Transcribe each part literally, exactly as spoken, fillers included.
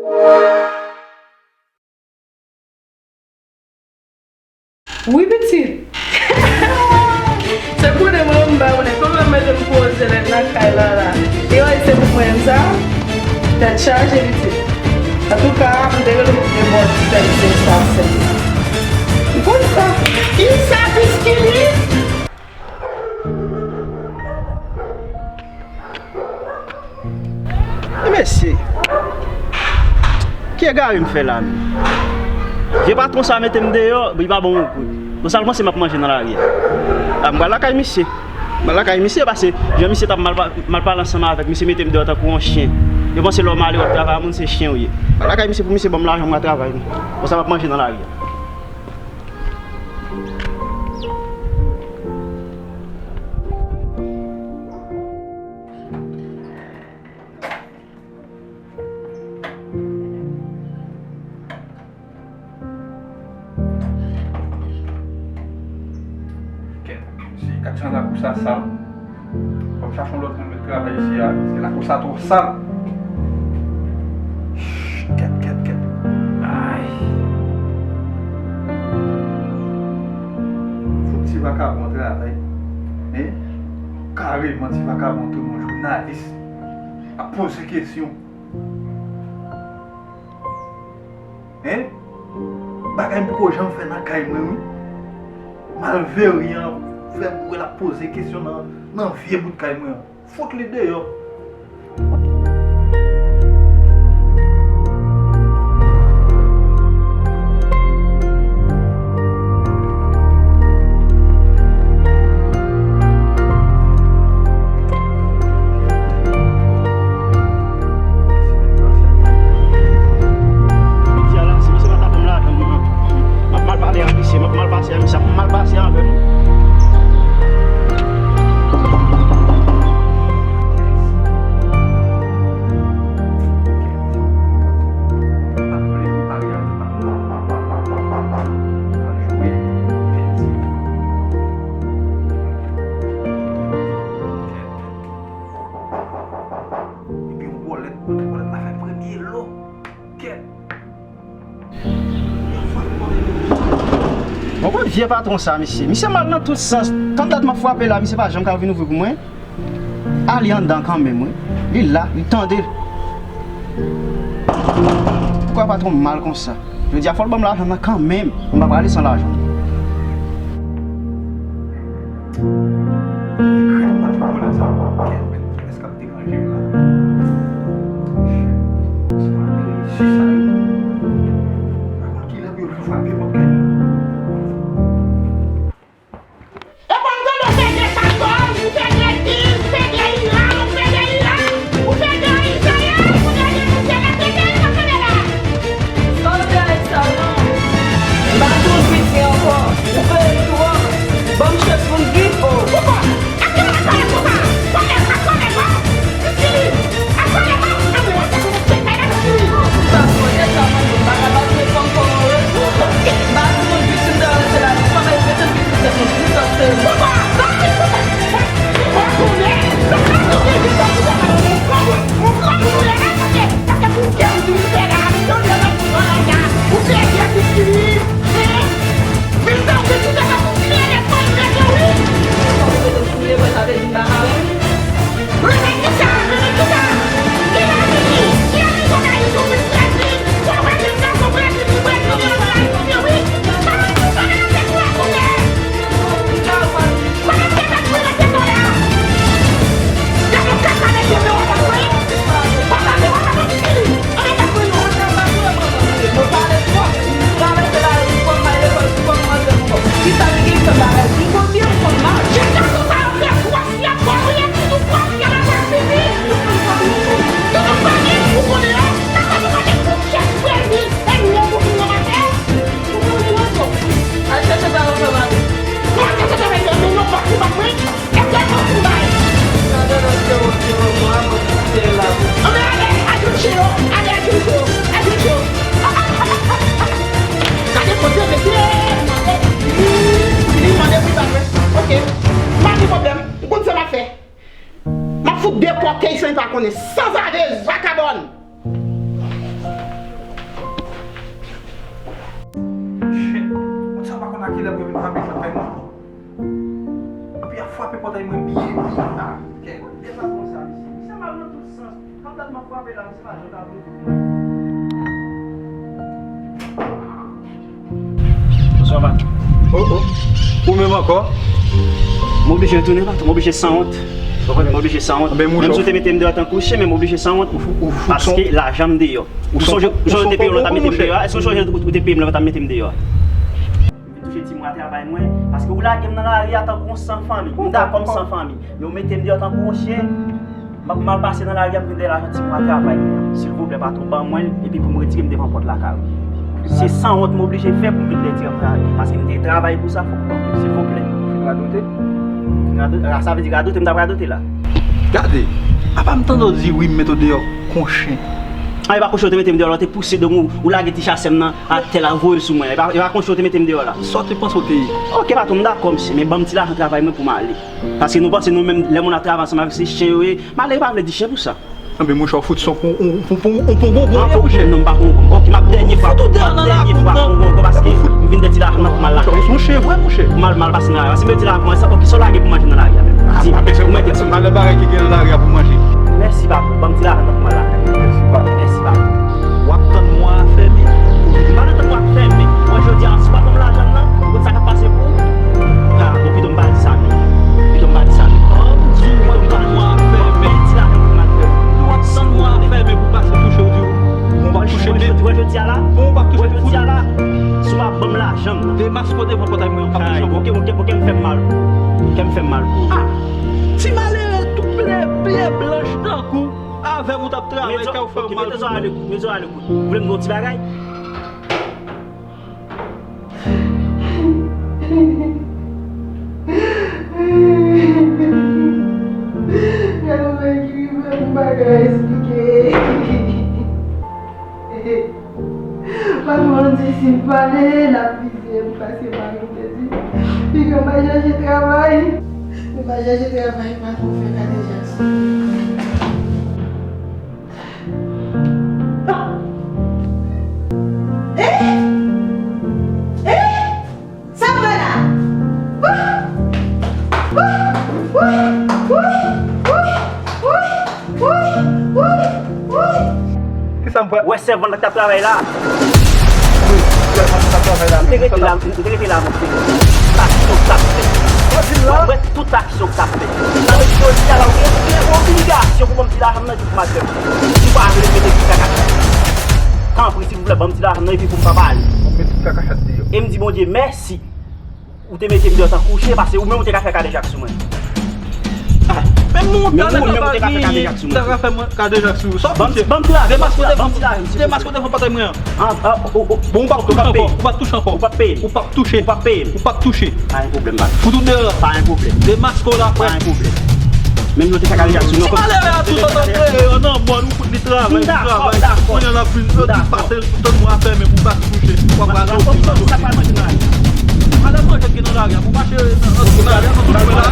Wi, pitit. Se konnen mwen, m ba konnen kòman m mete m poze nèt nan kay la la. E wè, se pou mwen sa. Tèt chaje, pitit. Antouka, m te rele pou te bò ti tèt se sa sèl. M konn sa. Kisa, piskili? E mesye, ki egare m fè la menm? Vye patwon sa mete m deyò, li pa ban m yon goud. Bon, sa l panse m ap manje nan lari a? A, m pral lakay misye. M pral lakay misye pase jan misye t ap mal, mal pale ansanm avèk misye, mete m deyò tankou yon chen. Yo panse lè w malere w ap travay a moun, se chen w ye. M pral lakay misye pou misye ban m lajan m ka travay. Bon, sa m ap manje nan lari a. Kèt, mesye, gad jan lakou sa sal. Fò m chache yon lòt moun met travay isi a, paske lakou sa twò sal. Kèt, kèt, kèt. Ay. Fout ti vakabon travay. Hein? Kareman ti vakabon tou yon jounalis. Ap poze kesyon. Hein? Bagay m poko janm fè nan kay mwen, wi. Malveyan fè m wè l ap poze kesyon nan, nan vye bout kay mwen an. Fout li deyò. Jodi a la, si misye pa ta ban m lajan, m, m ap mal pale ak misye, m ap mal pase ak misye, ap mal pase avè m. Epi yon bòlèt, bòlèt la fè premye lo. Kèt. Bon, kot vye patwon sa, mesye? Misye mal nan tout sans. Tann dat m ap frape la, misye pa janm ka vin ouvri pou mwen. A, li anndan kanmenm, wi. Li la, li tande. Poukwa patwon mal konsa? Jodi a, fò l ban m lajan nan kanmenm. M pa prale san lajan. Kèt, patwon bòlèt sa. Kèt, men, kiyès k ap deranje m la? Shit. Se pa de reyisi sa yo. Pa konn kilè pou yo vin frape pòt kay mwen. E pa m tande w fè de patwon, ou fè de dil, ou fè de ila, ou fè de ila, ou fè de Izayèl, ou fè de Mouche la, se de l m ap tande la. Sa w di a Alexa, non? M pa di w piti ankò. Ou vle m twòp. Ban m chans pou m viv, o. Poukwa? Èske w ap pale konsa? Pale, ap pale, non? Piskili! Ap pale, non? Anmwe, w ap fè kòman w fè kay la, piskili! Sa m mande, sa m mande, m pa ka bat reponn kòman w reponn. M pa di moun pitit m ta ranse la, m pa bay reponn pitit tèt mwen, pitit tèt mwen. Poukwa? Ban m di poukwa! Poukwa konnen? Poukwa konnen? Poukwa konnen? Poukwa konnen? Paske, paske pou kè w di w fè la, avèk yon lè lòt pou w la, ou fè kè piskili! Hein? Vin tankou si se pa pou fè lè fò l mete wi. Ou vle wè sa vle di m pa ka wè? Renmen kisa? Renmen kisa? Ki la vini? Ki la vini bagay li tou vin fè di? Ou wè vin tankou Brezil, li Brezil, li Brezil, wi. Sa vle di sa nan tèt ou a kounye a? Kòman se fè pou rete kòlè a? Gade yon kaka mesye, men w ap anvoye. Papa, men w ap anvoye piskili. Ann al pran yon. Mwen pale twòp. M travèse lari, m pran kay lekòl, m pran manzè m pran. Kisa ki gen kòm bagay? M konn byen, m konn mal. Jan gason sa yo fè gwòs, y ap ba w yon ti tou gwòs, y ap ba w fini. Tout yon fanmi, tout yon fanmi, ou konnen an, kaka nou pa te kouche sou Brezil, e nou yon moun nou yon matè. Ou konnen nan twòp. Al chèche travay ou fè maten. Ou al chèche travay fè, men yon bòs ou bat mwen. Èske w konn bay? Gade lòt se ou ki nan mwa, mwen ki kite l la pou. Anben, ale, adjil chen yo, ale, adjil chen yo, adjil chen yo. Gade kote mesye, li mande pou l ba mwen. Oke, m pa gen pwoblèm, m konn sa m ap fè. M ap fout depòte l san l pa konnen. Sanzave, vakabòn! Kontan mwen byen. Ah, kèt. Devan konsa, misye. Misye mal nan tout sans. Konplètman frape la, misye pa janm ka vle. Bonswa, patwon. Oh, oh. Ou menm ankò? M oblije retounen, patwon. M oblije sanwont. Ou konprann? M oblije sanwont. Menm si w te mete m deyò tankou chen, men m oblije sanwont. Paske lajan m deyò. Ou sonje jan yo te peye w lè w t ap mete m deyò a? Èske w sonje ou te peye m lè w t ap mete m deyò a? M vin touche ti mwa travay mwen, paske ou lage m nan lari a tankou yon san fanmi. M dakò m san fanmi. Men ou mete m deyò tankou yon chen. M ap mal pase nan lari a, m vin dèyè lajan ti mwa travay mwen an. Silvouplè, patwon, ban mwen l, epi pou m retire m devan pòt lakay ou. Se sanwont m oblije fè pou m vin dèyè ti mwa travay. Paske m te travay pou sa, fòk ou ban m li, silvouplè. Fin radote? Fin radote? A, sa vle di radote, m t ap radote la. Gade, apa m tande w di wi, m mete w deyò kon chen. A, e pa kon chen w te mete m deyò la, w te pouse do m, ou, ou lage ti chasè m nan atè la, voye l sou mwen. E pa, e pa kon chen w te mete m deyò la. Sa w te panse w te ye? Oke, patwon, m dakò, mesye, men ban m ti lajan travay mwen pou m ale. Paske nou panse nou menm, lè moun ap travay ansanm avèk se chen yo ye. Malere pa vle di chen pou sa. Anben, monchè, w fout son pou, pou, pou, pou, pou gongon, monchè. Non, m pa gongon. Oke, m ap dènye fwa, m ap dènye fwa pou gongon, paske m vin dèyè ti lajan nan pou m al lakay. Ou se yon chen vre, monchè. M al, m al pase nan lari a. Si m dèyè ti lajan pou manje, sa, oke, sa w lage pou manje nan lari a menm? Di m, ou mete m. Sa lè bagay ki gen nan lari a pou manje. Mèsi, patwon. Ban m ti lajan nan pou m al lakay. Mèsi, patwon. Mèsi, patwon. W ap tann mwa a fèmen. M pa nan tann mwa a fèmen. Mwen, jodi a, si w pa ban m lajan m nan, ou konn sa k ap pase pou ou? Ha, bon, pito m pa di sa menm. Pito m pa di sa menm. An, m di w, w ap tann mwa a fèmen. Ban m ti lajan pou m al fè. W ap tann mwa a fèmen pou pase touche w, di w. Bon, w p ap touche men. Wè jodi a la? Bon, w p ap touche fout. Wè jodi a la? Si w pa ban m lajan m nan. Demaske w devan pòtay mwen an, w p ap touche ankò. Oke, oke, oke, m fè m mal pou ou. Kè m fè m mal pou ou. Ah! Ti malere tou ple, ple blanch tankou avè m ou t ap travay, kè w fè w mal pou ou. Mete zò a lekout, mete zò a lekout. Ou vle m di w yon ti bagay? Gade yon bagay ki rive m, m pa ka esplike. Patwon an di si m pale, l ap vize m, paske mari m te di, piga m al chache travay. M al chache travay, patwon fè kadejak sou mwen. Eh! Eh! Sa fè la? Kisa m fè? Wè sèvant la k t ap travay la. Wi, sèvant la k t ap travay la. M te rete la, m te rete la, m te rete. Sa ki nou t ap fè. Wè tout aksyon k t ap fèt. Sa vle di jodi a la, ou gen, ou gen obligasyon pou ban m ti lajan m nan epi pou m al fè. Si w pa vle, mete tout kakachat. Tanpri, silvouplè, ban m ti lajan m nan epi pou m pa pale. Ou met tout kakachat deyò. E m di Bondye mèsi. Ou te mete m deyò tankou chen, paske ou menm ou te ka fè kadejak sou mwen. Ah, menm ou menm ou te ka fè kadejak sou mwen. Ou ta ka fè mwen kadejak sou ou. Sa w fout ye? Demaske w devan pòtay mwen an. Ah, ah, oh, oh, bon, ou p ap touche ankò. Ou p ap touche ankò. Ou p ap peye. Ou p ap touche. Ou p ap peye. Ou p ap touche. Pa gen pwoblèm, pa. Fout ou deyò. Pa gen pwoblèm. Demaske w la frè. Pa gen pwoblèm. Menm jan w te fè kadejak sou mwen. Ti malere a tout antan kreye yo nan mòn, ou fout li travay, li travay. Kounye a l ap vin, yo di pase l pou tann mwa fèmen pou pase touche. W ap rale yon ti nan kote. Sa pa manje nan lari a. Rale manje ki nan lari a. Pou mache nan, nan, nan lari a, nan tout mwen la.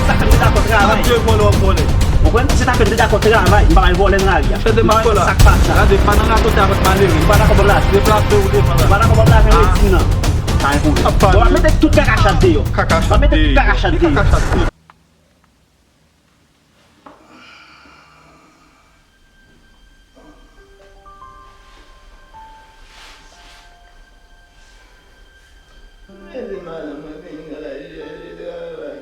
Sa k fè m te dakò travay. Gade vòlè w ap vòlè. Ou konprann? Se sa k fè m te dakò travay. M pa bay vòlè nan lari a. Fè demaske w la. Sa k pase la? Gade, pa nan radote avèk malere. Ou pa dakò ban m lajan? Deplase w devan la. Ou pa dakò ban m lajan, redi m nan. Pa gen pwoblèm. Bon, m ap mete tout kakachat deyò. Kakachat deyò. M ap mete tout kakachat deyò. Ki kakachat deyò? Mete madanm mwen vin gade chèche travay.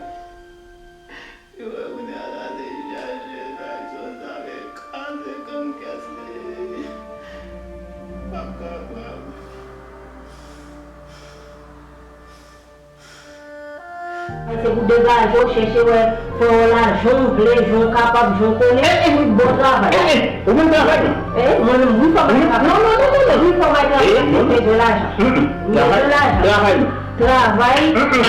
Yo wè kounye a la se chache sa, sa vle kraze kòm kès li. M p ap kapab. Se pou degaje w, chèche wè, fè w lajan w vle, jan w kapab, jan w konnen, epi bon travay. Ou konn travay non? Eh, mwen menm, wi, fò m al travay. Non, non, non, non, non. Wi, fò m al travay, paske m bezwen lajan. M bezwen lajan. Travay non. Travay,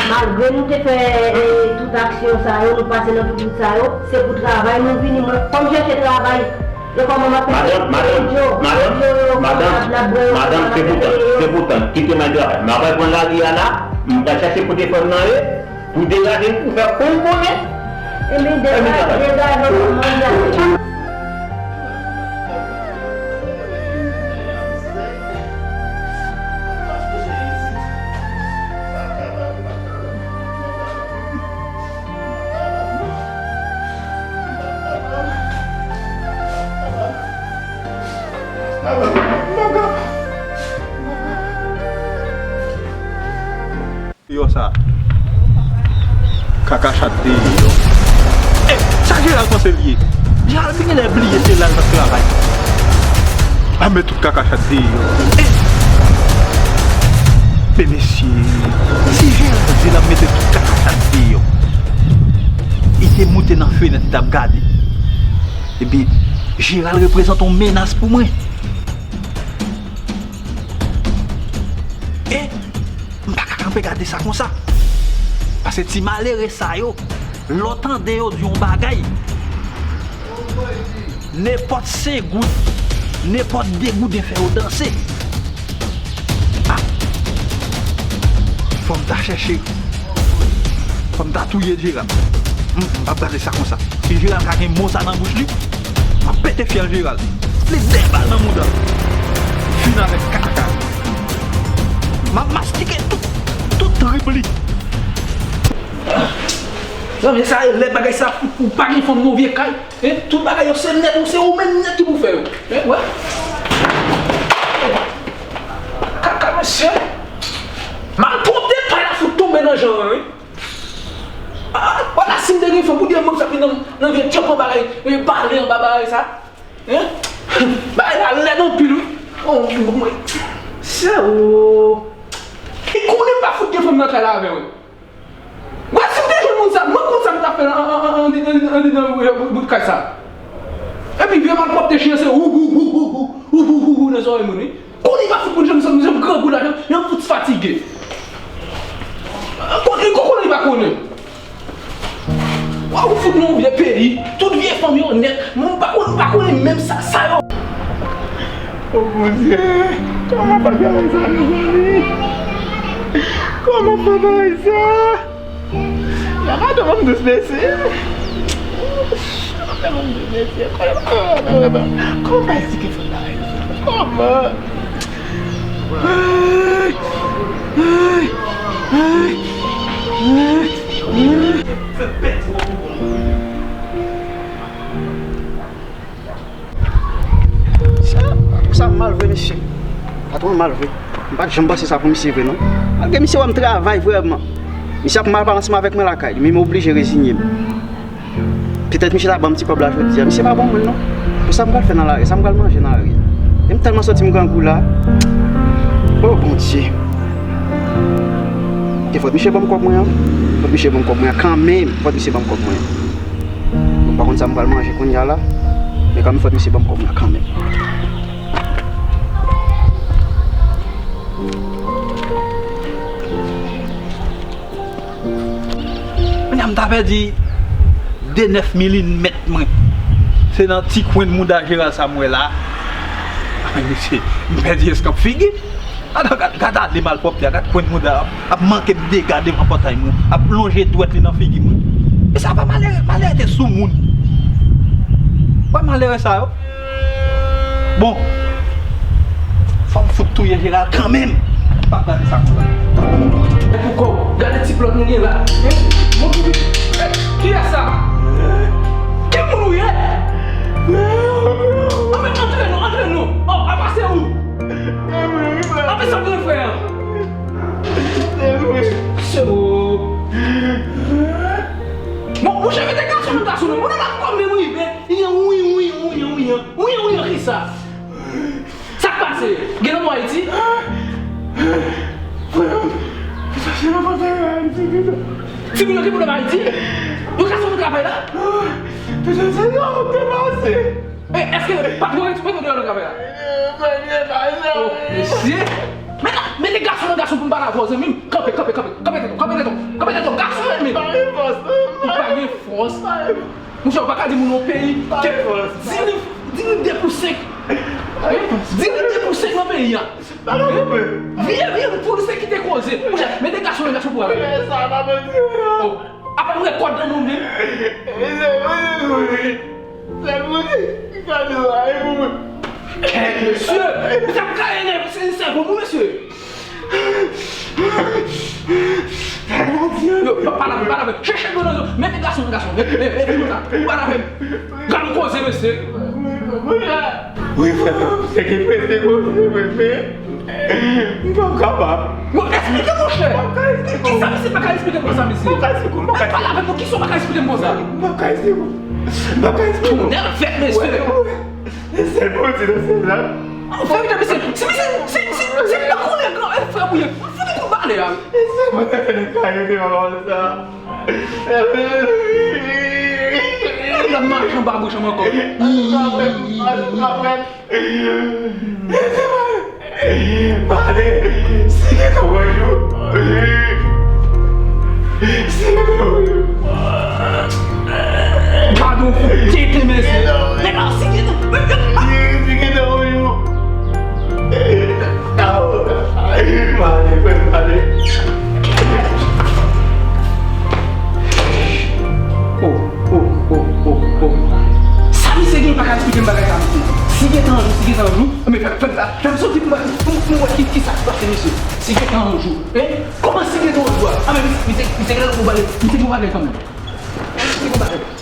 malgre nou te fè, eh, tout aksyon sa yo, nou pase nan tout wout sa yo, se pou travay nou vini. Mwen, fò m chèche travay. Madanm, madanm, madanm, madanm, se pou tann, se pou tann. Kite m al travay. M ap al pran lari a la, m pral chache kote frè m nan ye, pou degaje l, pou fè konn konnen. Ebyen, degaje, degaje, degaje. Deyò sa. Kaka chat deyò. Eh, sa Jeral panse l ye? Jeral te genlè bliye se la l t ap travay. A men tout kaka chat deyò. Eh! Men mesye, si Jeral di l ap mete tout kaka chat deyò, li te moute nan fenèt, li t ap gade. Ebyen, Jeral reprezante yon menas pou mwen. E m pa ka kanpe gade sa konsa. Paske ti malere sa yo, lè w tande yo di yon bagay, nenpòt senk goud, nenpòt de gouden fè yo danse. Ah! Fò m ta chèche. Fò m ta touye Jeral. M, m p ap gade sa konsa. Si Jeral ka gen mo sa nan bouch li, m ap pete fyèl Jeral. Li de bal nan mouda. Fin avèk kaka. M ap mastike tout, tout trip li. Zanmi, sa e lè bagay sa fout pou pa gen fanm nan vye kay. Hein? Tout bagay yo se nèt ou, se ou menm nèt ki pou fè yo. Hein? Wè. Kaka mesye. Malpwòpte pay la fout tonbe nan jan an, wi. Ah, wala si m te gen fanm, pou di mwen sa vin nan, nan vye tchòp an bagay, e pale anba bagay sa. Hein? Bagay la lèd anpil, wi. Oh, mwen. Se ou. Li konnen pa fout gen fanm nan kay la avè w. Wè, si m te jwenn moun sa, mwen konn sa m t ap fè an, an, an, andedan, andedan, eh, bout kay sa. Epi vye malpwòpte chen an se ou, ou, ou nan zòrèy moun, wi. Konnen pa fout moun jan m santi, jan m grangou la, jan, jan m fout fatige. Konnen, konnen li pa konnen. Wa ou fout nan yon vye peyi, tout vye fanm yo nèt, men m pa konnen, m pa konnen menm sa, sa yo. Oh Bondye, kòman fè bagay sa, mezanmi? Kòman fè bagay sa? La madanm an dous mesye. La madanm an dous mesye. Kòman, kòman, kòman, kòman pa esplike fanm bagay sa? Kòman? Ay, ay, ay, ay, ay. Sa, sa mal vre, mesye. Patwon an mal vre. M pa t janm panse sa pou misye vre, non. Malgre misye wè m travay vrèman. Misye ap mal pale ansanm avèk mwen lakay li, men m oblije rezinye m. Petèt misye ta ban m ti kòb la jodi a. Misye pa bon moun, non. Pou sa m pral fè nan lari, sa m pral manje nan lari a. E m tèlman santi m grangou la. Oh, Bondye. E fòk misye ban m kòb mwen an. Fòk misye ban m kòb mwen an kanmenm. Fòk misye ban m kòb mwen an. Mwen pa konn sa m pral manje kounye a la, men kanmenm fòk misye ban m kòb mwen kanmenm. Kounye a m ta pèdi de nèf milimèt mwen. Se nan ti kwen mouda Jeral sa m wè la. Ay, mesye, m pèdi eskanp figi. Gad, gad, gad ale malpwòpte a, gad kwen mouda ap, ap manke m dega devan pòtay mwen, ap lonje dwèt li nan figi mwen. E sa pa malere, malere te sou moun. Wè malere sa yo. Bon, fò m fout touye Jeral kanmenm. M p ap gade sa konsa. E pou kò w, gade ti plòt nou gen la. Hein? Bon, ki, eh, kiyès sa? Ki moun ou ye? Antre, antre non, antre non. Oh, apa se ou? Apa sa w gen frè an? Se ou. Bon, monchè, mete gason nan gason non. Moun nan ap kòm menm rive. Wi, wi, wi, wi, wi, wi, wi, wi, kisa? Sa k pase? Gen lanmò Ayiti? Frè m, sa se nan fòtèy Ayiti, pito. Timoun yo gen pwoblèm Ayiti? Yo ka sot nan travay la? Pito, se yon te pase. E, èske patwon yo, patwon yo nan travay la? Premye bagay. Oh, mesye. Mete, mete gason nan gason pou m pale avè w, zanmi m. Kanpe, kanpe, kanpe. Kanpe tèt ou, kanpe tèt ou, kanpe tèt ou. Gason, men. Pa gen fòs, non. Ou pa gen fòs. Monchè, ou pa ka di moun yon peyi ke di li, di li de pou senk. Di li de pou senk nan peyi a. Vye, vye, pou li se kite koze. Monchè, mete gason nan gason pou ale. Oh, apa m rekòd nan nou menm. Sèl Bondye ki ka di sa, e pou mwen. Kèt, mesye! Misye ap ka enève sèvo nou, mesye! Yo, pa, pa la, pa la, chèche dlo nan zye. Mete gason, gason, mete, mete, mete konsa. Ou pa la menm. Gad yon koze, mesye. Wi, frè m, se ki pete koze, frè m. M p ap kapab. Bon, eksplike, monchè. M p ap ka eksplike w. Kisa misye pa ka eksplike m konsa, mesye? M p ap ka eksplike w. M p ap ka eksplike w. Mwen pale avèk ou, kisa w pa ka eksplike m konsa? M p ap ka eksplike w. M p ap ka eksplike w. Tonnè fèt, mesye. Wè, wè. Se sèl pou w di nan sèl la. An verite, mesye, si misye, si, si, si m pa konnen gran frè m ou ye, m fout ou kout bale a. Se mwen k te nan kay yo te fè m sa. L ap mache anba bouch an ankò. Pale, si gentan w yon jou. Si gentan w yon jou. Gad yon kout tete, mesye. Nèg la, si gentan. Si gentan w yon jou. Pale, frè m, pale. Oh, oh, oh, oh, oh. Sa misye gen pa ka eksplike m bagay sa, mesye. Si gentan yon jou, si gentan yon jou, men fè, fè, fè, fè m soti pou m, pou m, pou m wè ki, ki sa k pase, mesye. Si gentan yon jou, hein? Kòman si gentan yon jou a? Ah, men misye, misye, misye gen lòt bagay, misye gen bagay kanmenm. Misye gen bagay.